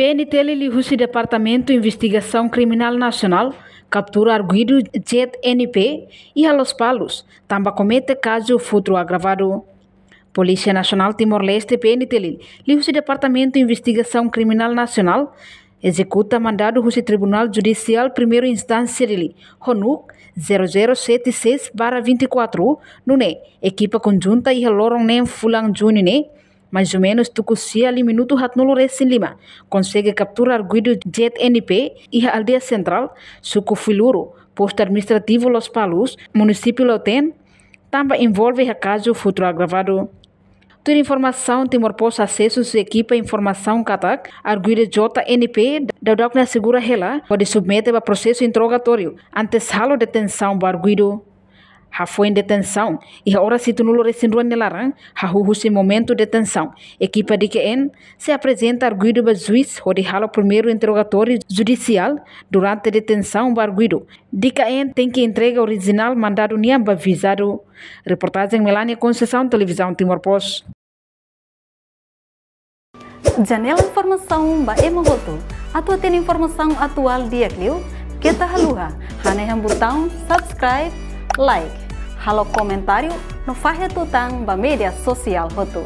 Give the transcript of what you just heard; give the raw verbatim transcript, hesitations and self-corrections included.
P N T L liuhusi Departamentu Investigasaun Kriminál Nasionál kaptura arguidu Z N P iha Lospalos, tanba komete kazu furtu agravadu. Polísia Nasionál Timor-Leste, P N T L, liuhusi Departamentu Investigasaun Kriminál Nasionál, ezekuta mandadu husi Tribunál Judisiál Primeira Instánsia Dili, ho númeru zero zero sete seis barra vinte e quatro, nune'e ekipa konjunta iha loron neen fulan Juñu ne'e, mais ou menus tuku sia liu minutu haatnulu resin lima, konsege kaptura arguidu Z N P iha Aldeia Sentrál, Suku Fuiloro, Postu Administrativu Lospalos, Munisípiu Lautém, tanba envolve iha kazu furtu agravadu. Tuir informasaun Timor Post asesu husi ekipa informasaun katak arguidu Z N P daudaun ne'e asegura hela hodi submete ba prosesu interrogatóriu antes halo detensaun ba arguidu. Hafoin detensaun, iha oras hitunulu resin rua nia laran, hahú husi momentu detensaun, ekipa D K N sei aprezenta arguidu ba juís hodi halo primeiru interrogatóriu judisiál. Durante detensaun ba arguidu, D K N tenke entrega orijinál mandadu nian ba vizadu. Reportajen Melania Conceição, Televizaun Timor Post. Janela informasaun ba ema hotu. Atu hatene informasaun atuál di'ak liu, keta haluha hanehan butaun subscribe, like, halo komentáriu no fahe tutan ba média sosiál hotu.